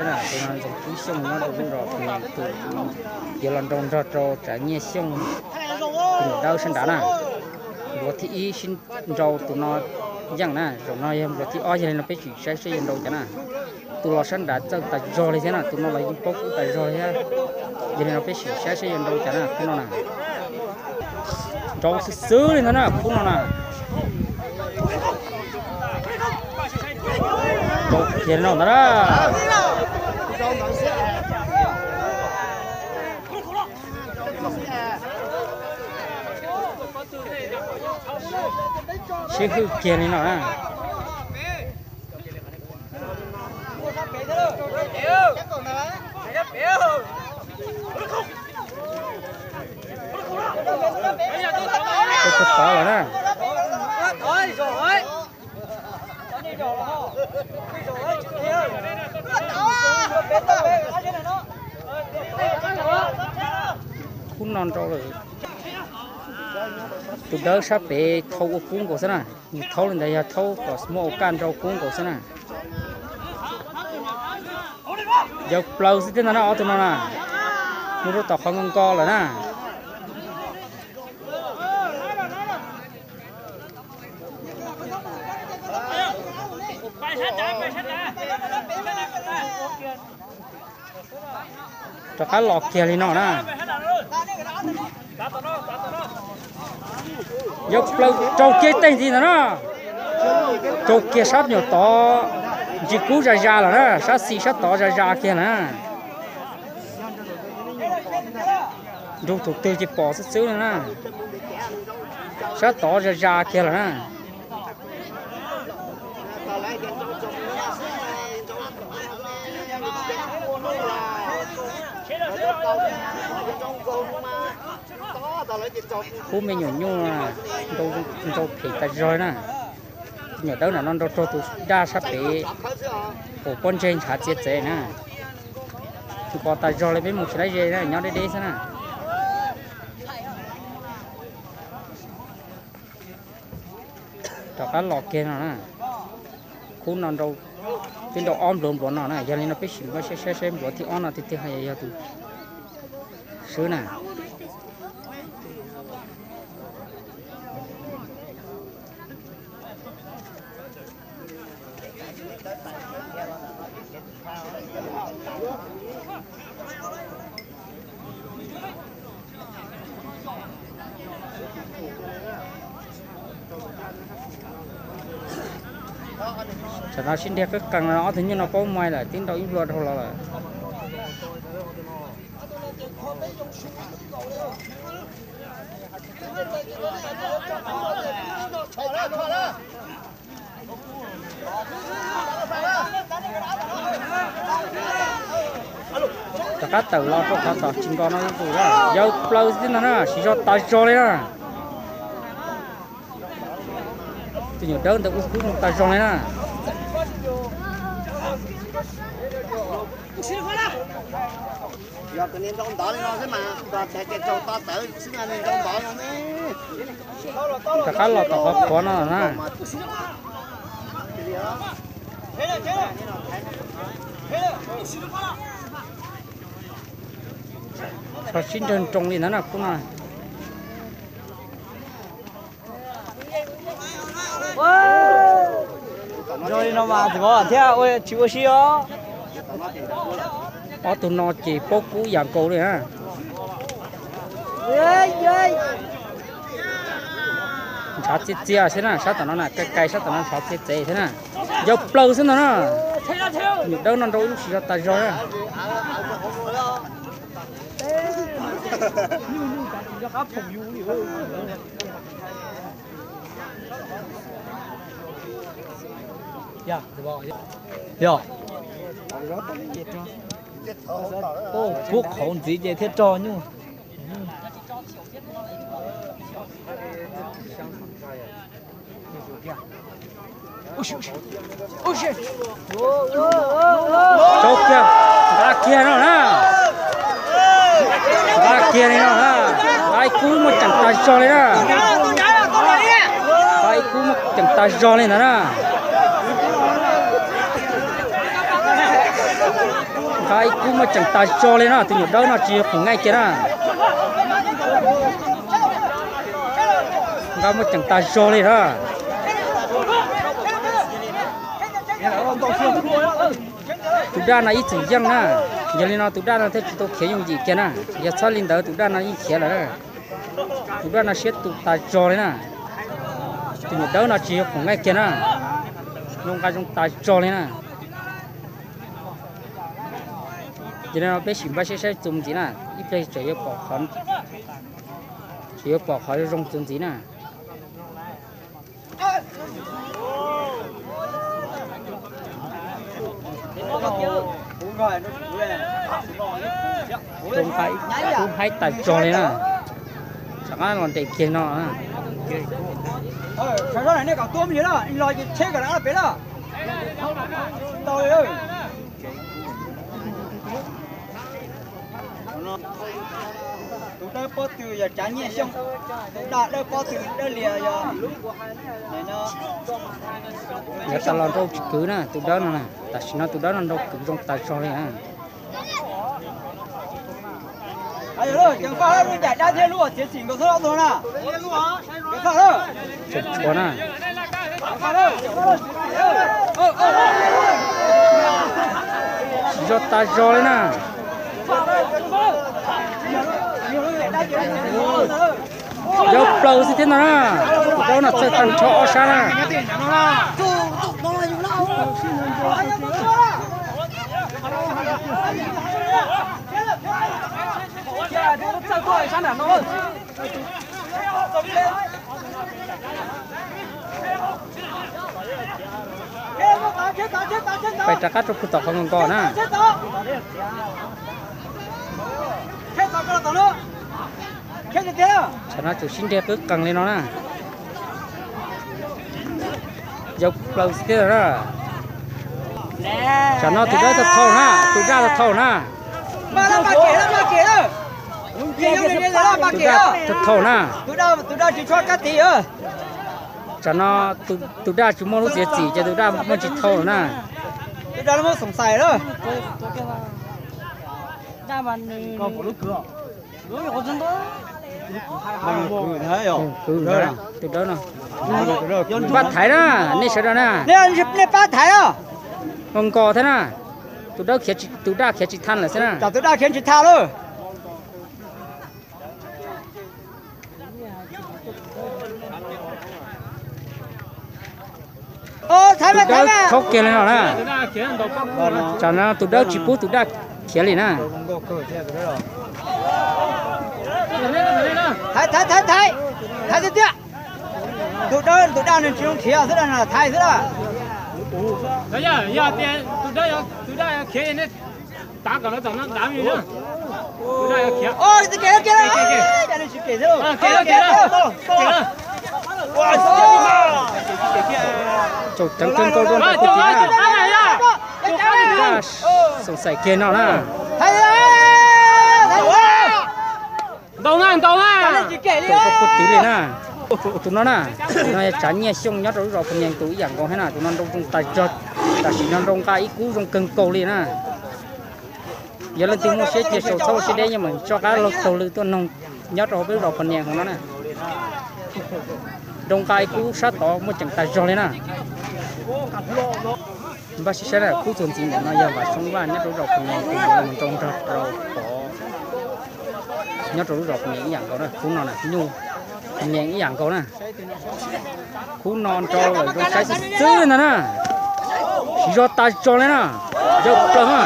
Tus no Ntxoov Tub Xyooj nyob rau lub zos Phu Nyees, tus yuav los nrau nrog rau Tsav Nyiaj Xyooj, tus niam dawb sab nrad na. Npuav thib ib sib nrau tus no yeej na, zaum no yog npuav thib ob, yog li no peb sim saib seb yuav nrau cas na. Tus los sab nrad txawj tas zog li thiab na, tus no los yeej paub kub tas zog li thiab. Yog li no peb sim saib seb yuav nrau cas na, khub no na. Nrau xwb xwb li ntag na, khub no na. Nrau kiag li no ntag na. Sib hwj kiag li no na. Tau tau tod lawm na. Khub no nrau lawm. Tus dawb sab pem thau ua kub nkaus xwb na. Nws thaub li ntawd yog thaub kom muab ua kaj nrau kub nkaus xwb na. Yawg plaws xwb thiab ntag na, ob tug no na. Mus rau tom qhov nko nko lawm na. Rov qab los kiag li no na. Yawg plaws raug kiag tej ntxiv ntawd na. Raug kiag sab nyuam tod, ntsis kub zas zas lawm na, sab xis sab tod zas zas kiag na. Nrug tus twg ces pom xwb xwb li na. Sab tod zas zas kiag lawm na. Khub me nyuam nyuj nrau phem tas zog na. Tus nyuam dawb nram no nrau raug tus daj sab pem, pom pob ntseg ntshav txiav txev na. Tus pos tas zog li peb mus tsis laib ze na, nyob deb deb xwb na. Rov qab los kiag no na. Khub no nrau, twb nrau ob npluav npluav no na, yog li no peb sim muab saib saib npluav thib ob no tiag tiag yog tus swb na. Tam no sib nrhiav qeeb qees los ob tug nyuj no paub mai lawm, twb nrau ib nplua dhau los lawm. Rov qab tawm los rau qhov tom tsis nko no, yawg plaws xwb ntag na, siv zog tas zog li na. Tus nyuam dawb ntawd ua kub tas zog li na. Rov qab los tom qhov qhuav no na. Txog sib nrawg nroos li ntawd na khub no. Zoo li no mas txiv vauv thiab ua tsis ua si os. Ob tug no ces paub kub yam nkaus li na. Ntshav txias txias xwb na, sab tom no na, kai kai sab tom no ntshav txias txias xwb na. Yawg plaws xwb ntag na. Nyuam dawb no nrau ib lub siv zog tas zog na. Yog, kub qhauv ntxiv ces thiaj rog nyuj. Rau kiag, nqa kiag no na. Nqa kiag li no na. Nqa ib kub muaj ceem tas zog li na. Nqa ib kub muaj ceem tas zog li ntawd na. Ib kub muaj ceem tas zog li na, tus nyuam dawb no tsis yog khoom nqaij kiag na. Nqa muaj ceem tas zog li na. Tus daj no ib txwm yeej na, yog li no tus daj no thiaj tsis tau khiav yooj yim kiag na. Yog txhob li ntawd tus daj no yeej khiav lawm na. Tus daj no siab tus tas zog li na. Tus nyuam dawb no tsis yog khoom nqaij kiag na. Zoo nqa zoo tas zog li na. Ces no peb sim npaj siab saib txuas ntxiv na, ib pliag tseem yuav pom qhov, tseem yuav pom qhov zoo txuas ntxiv na. Kub haib tas zog li na. Rov qab los nres kiag no. Tus dawb pob tw yog Tsav Nyiaj Xyooj, tus daj dawb pob tw dawb lias yog, yog tas los nrau tsis kwv na, tus dawb no na, tam sim no tus dawb no nrau kwv zoo tas zog li na. Ceev faj lub ncaim dab thiab lub txiav txim nkaus xwb ob tug na. Ceev faj lawm. Tseem tshuav na. Tsis yog tas zog li na. Yau plaws xwb thiab ntag na. Tus dawb no txawj tag nrho ob sab na. Pais rov qab rau puag tom qhov nkos nkos na. Tsam no tseem sib nres qwb qees li no na. Yau plaws xwb thiab na. Tsam no tus dawb tau thau na, tus daj tau thau na. Tus daj tau thau na. Tsam no tus daj tsis muaj lub txiav txim ces tus daj muaj tsis thau na. Kwv ntag, tus dawb no. Npaj thaiv na, nej sawv daws na. Nej pab thaiv na. Nkos nkos thiab na. Tus dawb khiav tsis, tus daj khiav tsis thaj lawm xwb na. Tus daj khiav tsis thaj lawm. Tus dawb khaub kiag li no na. Tsam no tus dawb tsis pub tus daj khiav li na. Thaiv, thaiv, thaiv, thaiv, thaiv tiag tiag. Tus dawb, tus daj nws tsis zoo khiav xwb, thaiv xwb na. Yog tias tus daj, tus daj khiav, tav kom lawv tom no dav me na. Tus daj khiav. Tsaus ceev kawg nkaus dua ntawm tus daj. Xoom xaim kiag no na. Ntau na, ntau na. Tus no na, tus no yog Tsav Nyiaj Xyooj nyob rau lub zos Phu Nyees tus ib yam nkaus thiab na, tus no nrau zoo tas zog, tam sim no nrau nqa ib kub zoo kawg nkaus li na. Yog leej twg muaj siab cia sau txhob ua siab deb, yeej meem tso qab laug taug lw tuaj noog nyob rau hauv peb lub zos Phu Nyees hauv no na. Nrau nqa ib kub sab tod muaj ceem tas zog li na. Npaj sib saib na, kub txuas ntxiv ntawm no yog Vam Xyooj Vaj nyob rau zos Phu Nyees tus mus nrau nrog rau pov nyob rau lub zos Phu Nyees ib yam nkaus na, kub no na, nyuj Phu Nyees ib yam nkaus na. Kub no nrau lawm zoo saib xwb xwb ntag na. Siv zog tas zog li na, yau plaws na.